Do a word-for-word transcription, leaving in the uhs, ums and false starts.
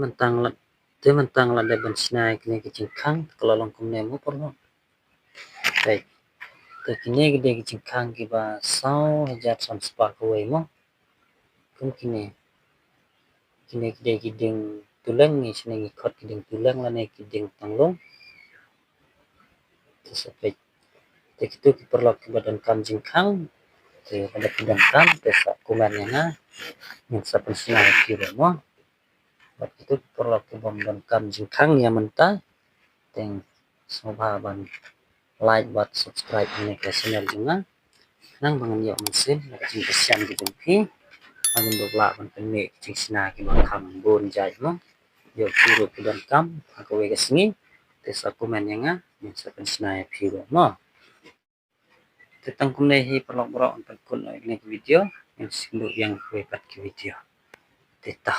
Mynta la, te mynta la dep ban shna ïa kine ki jingkhang, te ka la long kumne mo paralok. Te, te kine ki dei ki jingkhang kiba saw hajar san spah kawei mo. Kum kine. Kine ki dei ki dieng tuleng, ngi shane ngi khot ki dieng tuleng lane ki dieng tanglong. Te sa peit. Te kito ki paralok kiba donkam jingkhang, te lada phi donkam te sa comment ïa nga, ngin sa pynshna ïa phi ruh mo. Bad kito ki paralok kibym donkam jingkhang ïa mynta, te sngewbha ban like bad subscribe ïa kane ka channel jong nga. Khnang ba ngan ïoh mynsiem ïa ka jingkyrshan ka jong phi, ba ngin dup lah ban pynmih ka jingshna kiba kham bun jait mo. Ïoh phi ruh phi donkam ha kawei ka sngi, te sa comment ïa nga, ngin sa pynshna ïa phi ruh mo. Te tang kumne hi paralok baroh, ngan pynkut noh ïa kane ka video, ngin sa ïakynduh ïa kawei pat ka video. Te ta.